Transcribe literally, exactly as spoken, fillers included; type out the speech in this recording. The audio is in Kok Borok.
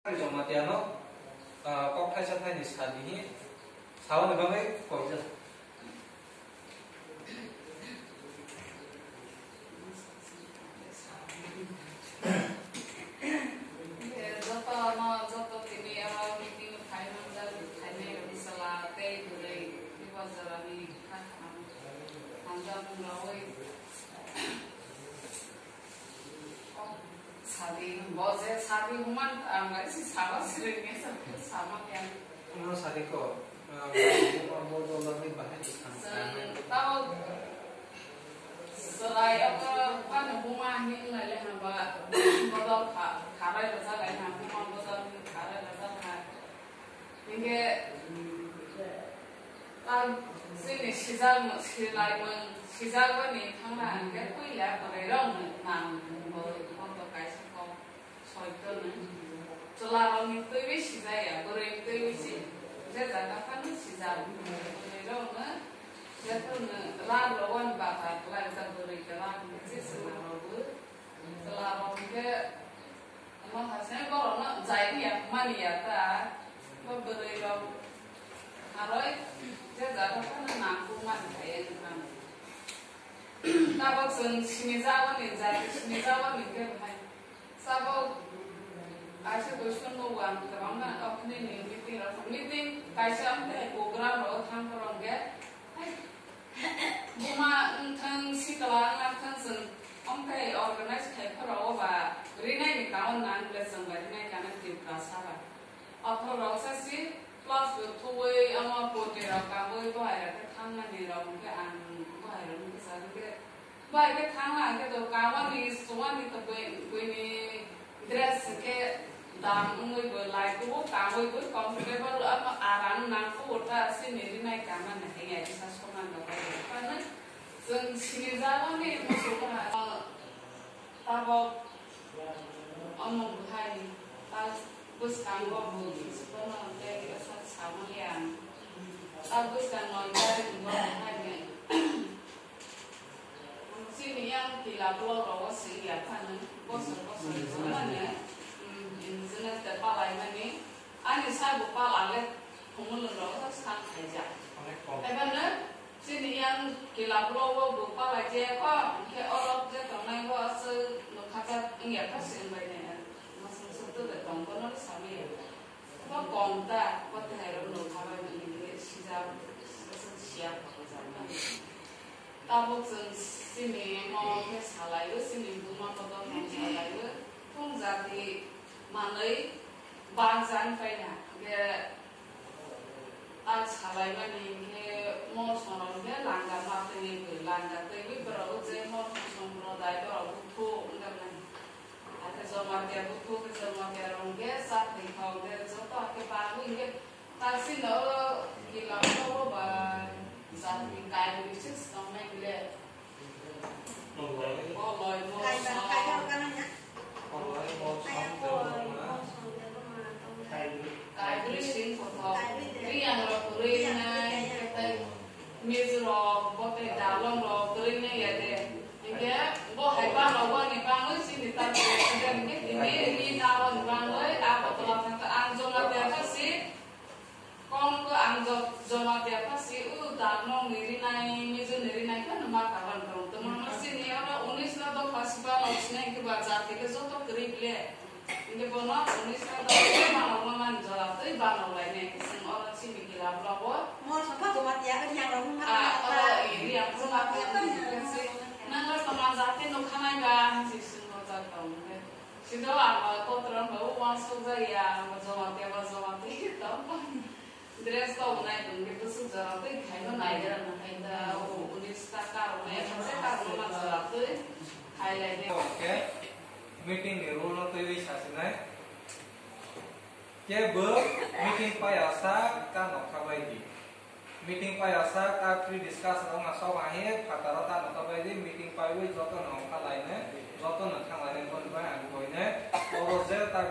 Jamatia no, ah, kok thaisa thaini sadi hi, saoni bagwi koijak. Joto no, joto tini oro meeting o phai manjak, phainai rok bwsala tei bwrwi, tei bo jorani kha hamjak wng rogwi. Sadi, bo je sadi human, ang bai si sama siriknya, sama yang. Ano sadi ko, ah, bo, bo, bo, bo, bahai di sama. Tao, selai apa, apa ni buma hing lai le hamba, bodol kha, kharai rasa lai hamba, buma bodol hing kharai rasa lai. Hingke, ah, chini sijak, silaimung, sijakmani thangna hingke puila bwrwi rok nang bo, bo kaisa kok soito ni. Chwla rok ni twiwi sijaya, bwrwi ni twiwi si, je jaga phano sijak, bwrwi rok no, je phano ran rok wan bata kwlai jak bwrwi kwlai hingke se chwla rok bo, chwla rok hingke, Omo hai se borokno jai ya, mani ya ta, bo bwrwi rok haroi je jaga phano nangkuk mani khe wng kha. Tabok chwng sini jagoni jati sini jagoni khe bahai. Sabo kaisa question no ang kwbangma okhne ni meeting rok, meeting kaisa amtwi program rok thang phano hwnkhe, Buma wngthang, sikla wngthang, chwng omtwi organize khai phoro ba rinai ni kaon nang le chwng bai rinai kana Tiprasa ba. Aphuru rok sa si plus bo thuwi ama poti rok kawi bahai rok khe thangmani rok hwnkhe ang bahai rok hwnkhe sa hwnkhe Bai khe thangna hwnkhe to kamani sumani to bui-, buini dress hwnkhe dam wngwi bo lai kubo kamwi bo comfortable ama aram nang kubo ta sini rinai kamani hwnkhe ya kisa sumani rok bai phano chwng sini jagoni musugo ha tabok omo bwthai ta bwskango bo kisa bono tei kisa samani ang ta bwskango gari bo bwthai ni. Chini yang kila block rogo sing ya phano bosor bosor wngmani, mm, indigenous de palai mani, ani sabo pala le khumulwng rogo sa skang khaijak. Haibano chini yang kila block o bo palai jaya kho, hwnkhe oro je tongnai bo aswk nukha jak wngya kho se wngbai nai, masung sung twi de tong bono samaya. Bo kom ta, bo tei hai rok nukha bai mani hwnkhe sijak, siya kho jak mani. Tabuk chwng chini mo khe salai o, chini buma bodol khe salai o, thung jati manwi bangjani paina. Hwnkhe tak salai mani hwnkhe mol song rok hwnkhe langa ma twi, langa twi borok je mol song brodai borok bukhuk wngkha mani. Ake Jamatia bukhuk, Jamatia rok hwnkhe chakri kha hwnkhe joto ake bagwi hwnkhe taksino oro kila oro ba jatni kainwi six tongnai hwnkhe. Koloi, mosong. Koloi, mosong, Debbarma. Kainwi sing kothok. Riyang rok kwrwi nai, tei Mizo rok, bo tei Dalong rok kwrwi nai ya de. Hwnkhe bo hai bang rok boni bangwi chini ta president hwnkhe tini ri ta boni bangwi abo tola thangkha ang Jamatia kha si. Kong ko ang jo-, Jamatia pha si u Dalong ni rinai, Mizo ni rinai khe no ma kaban tong. Tongma ma sini oro unis ta dopha si ba rok sinai khe ba jati khe joto kwrwi ble. Hingke bono unis ta dopha si ba rok ma man jora twi ba rok lai nai khe chwng oro chini kila block o. Mo sokha Jamatia khe yang rok ma Ah, oro iri ang Jamatia khe si. Nang oro tongma jati nukha nai ba hinsi swng o jat tong khe. Sino ang kotor ang ba uansuk jaya ang Jamatia ba Jamatia tong. Dress kok nai tong khe bwswk jora twi khaima nai gra na hai da, o unis ta karoknai ekha se karokma jora twi khai lai de. Okay, meeting ni rule no twiwi sasinai. Kebo meeting paya sa ka nokha bai di. Meeting paya sa ka pre discuss rok ma sok ahi phataro ta nokha bai di, meeting paiwi joto no nokha lai ne, joto no thang lai ne, boni bai ang koi ne. Oro je ta